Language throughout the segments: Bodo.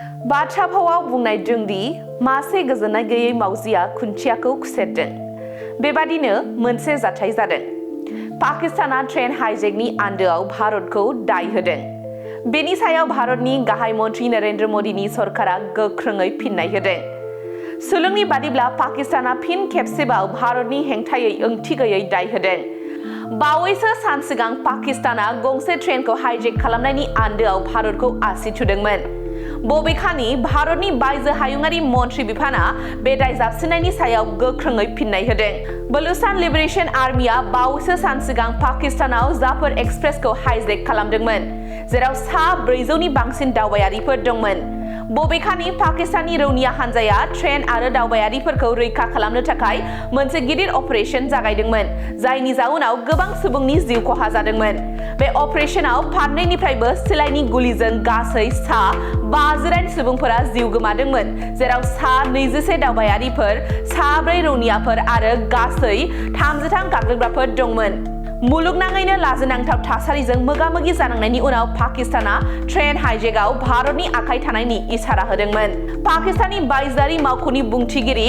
बाथ्रा भावाव बुंनाय दंदि मासे गोजोननाय गैयै मावजिया खुन्थियाखौ खुसेरदों। बेबादिनो मोनसे जाथाय जादों। पाकिस्ताना ट्रेन हाइजेकनि आन्दोआव भारतखौ दाय होदों। बेनि सायाव भारतनि गाहाय मन्थ्रि नरेन्द्र मदिनि सरकारा गोख्रोङै फिननाय होदों। सुलुंनि बादिब्ला पाकिस्ताना फिन खेबसेबाव भारतनि हेंथायै ओंथि गैयै दाय होदों। बावैसो सान सिगां पाकिस्ताना गंसे ट्रेनखौ हाइजेक खालामनायनि आन्दोआव भारतखौ आसि थुदोंमोन। बबेखानि भारतनि बायजो हायुङारि मन्थ्रि बिफाना बे दाय जाबसिननायनि सायाव गोख्रोङै फिननाय होदों। बलुचिस्तान लिबारेशन आर्मिया बावैसो सान सिगां पाकिस्तानाव जाफर एक्सप्रेसखौ हाइजेक खालामदोंमोन, जेराव सा 400नि बांसिन दावबायारिफोर दंमोन। बबेखानि पाकिस्ताननि रौनिया हानजाया ट्रेन आरो दावबायारिफोरखौ रैखा खालामनो थाखाय मोनसे गिदिर अपारेशन जागायदोंमोन, जायनि जाउनाव गोबां सुबुंनि जिउ खहा जादोंमोन। बे अपारेशनाव फारनैनिफ्रायबो सिलाइनि गुलिजों गासै सा 58 सुबुंफोरा जिउ गोमादोंमोन, जेराव सा 21 दावबायारिफोर, सा 4 रौनियाफोर आरो गासै 33 गाग्लोबग्राफोर दंमोन। मुलुगनाङैनो लाजिनांथाव थासारिजों मोगा-मोगि जानांनायनि उनाव पाकिस्ताना ट्रेन हाइजेकआव भारतनि आखाइ थानायनि इसारा होदोंमोन। पाकिस्ताननि बायजोआरि मावख'नि बुंथिगिरि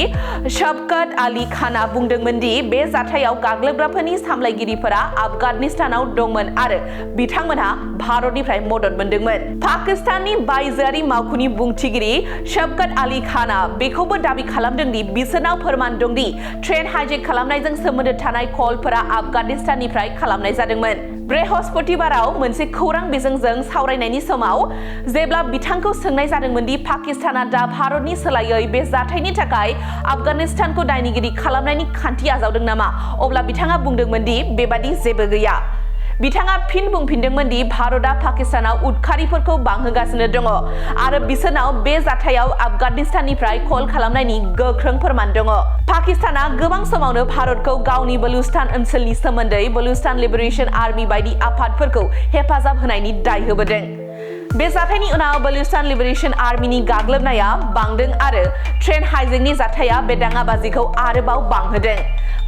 शफकत आली खानआ बुंदोंमोन दि बे जाथायाव गाग्लोबग्राफोरनि सामलायगिरिफोरा आफगानिस्तानाव दंमोन आरो बिथांमोनहा भारतनिफ्राय मदद मोनदोंमोन। पाकिस्ताननि बायजोआरि मावख'नि बुंथिगिरि शफकत आली खानआ बेखौबो दाबि खालामदों दि बिसोरनाव फोरमान दं दि ट्रेन हाइजेक खालामनायजों सोमोन्दो थानाय कलफोरा आफगानिस्ताननिफ्राय खालामनाय जादोंमन। बृहस्पतिबाराव मोनसे खौरां बिजोंजों सावरायनायनि समाव जेब्ला बिथांखौ सोंनाय जादोंमोन दि पाकिस्ताना दा भारतनि सोलायै बे जाथायनि थाखाय आफगानिस्तानखौ दायनिगिरि खालामनायनि खान्थि आजावदों नामा, अब्ला बिथाङा बुंदोंमोन दि बेबादि जेबो गैया। बिथाङा फिन बुंफिनदोंमोन दि भारतआ पाकिस्तानाव उदखारिफोरखौ बांहोगासिनो दङ आरो बिसोरनाव बे जाथायाव आफगानिस्ताननिफ्राय कल खालामनायनि गोख्रों फोरमान दङ। पाकिस्ताना गोबां समावनो भारतखौ गावनि बलुचिस्तान ओनसोलनि सोमोन्दै बलुचिस्तान लिबारेशन आर्मी बायदि आफादफोरखौ हेफाजाब होनायनि दाय होबोदों। बे जाथायनि उनाव बलुचिस्तान लिबारेशन आर्मीनि गाग्लोबनाया बांदों आरो ट्रेन हाइजेकनि जाथाया बे दाङाबाजिखौ आरोबाव बांहोदों।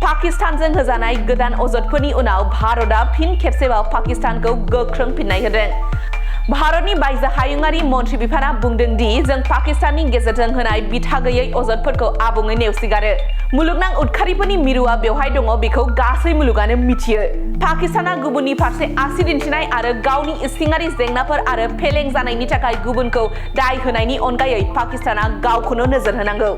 पाकिस्तानजों होजानाय गोदान अजदफोरनि उनाव भारतआ फिन खेबसेबाव पाकिस्तानखौ गोख्रों फिननाय होदों। भारतनि बायजो हायुङारि मन्थ्रि बिफाना बुंदों दि जों पाकिस्ताननि गेजेरजों होनाय बिथा गैयै अजदफोरखौ आबुङै नेवसिगारो। मुलुगनां उदखारिफोरनि मिरुआ बेवहाय दङ बेखौ गासै मुलुगानो मिथियो। पाकिस्ताना गुबुननि फारसे आसि दिन्थिनाय आरो गावनि इसिङारि जेंनाफोर आरो फेलें जानायनि थाखाय गुबुनखौ दाय होनायनि अनगायै पाकिस्ताना गावखौनो नोजोर होनांगौ।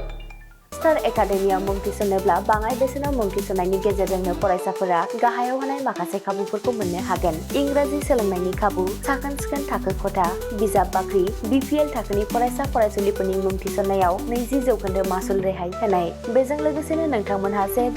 स्टार एकाडेमियाव मुं थिसनोब्ला बाङाइ बेसेनाव मुं थिसननायनि गेजेरजोंनो फरायसाफोरा गाहायाव होनाय माखासे खाबुफोरखौ मोननो हागोन। इंराजि सोलोंनायनि खाबु, साखोन-सिखोन थाखो खथा, बिजाब बाख्रि, BPL थाखोनि फरायसा फरायसुलिफोरनि मुं थिसननायाव 20% मासुल रेहाय होनाय। बेजों लोगोसेनो नोंथांमोनहा JEE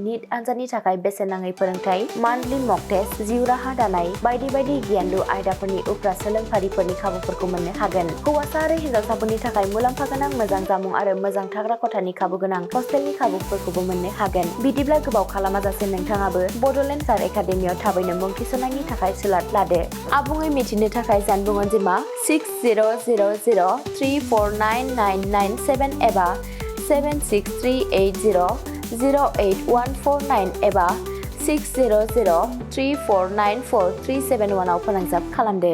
नीट आनजादनि थाखाय बेसेन नाङै फोरोंथाय, मान्थलि मक टेस्ट, जिउ राहा दानाय बायदि बायदि गियानलु आयदाफोरनि उफ्रा सोलोंफारिफोरनि खाबुफोरखौ मोननो हागोन। हौवासा आरो हिन्जावसाफोरनि थाखाय मुलाम्फा गोनां मोजां जामुं आरो मोजां थाग्रा खथानि खाबु गोनां हस्टेलनि खाबुफोरखौबो मोननो हागोन। बिदिब्ला गोबाव खालामाजासे नोंथाङाबो बड'लेण्ड स्टार एकाडेमियाव थाबैनो मुं थिसननायनि थाखाय सुलाद लादो। आबुङै मिथिनो थाखाय जानबुं अनजिमा 6000349997 एबा 7638008149 एबा 6003494371 आव फोनांजाब खालामदो।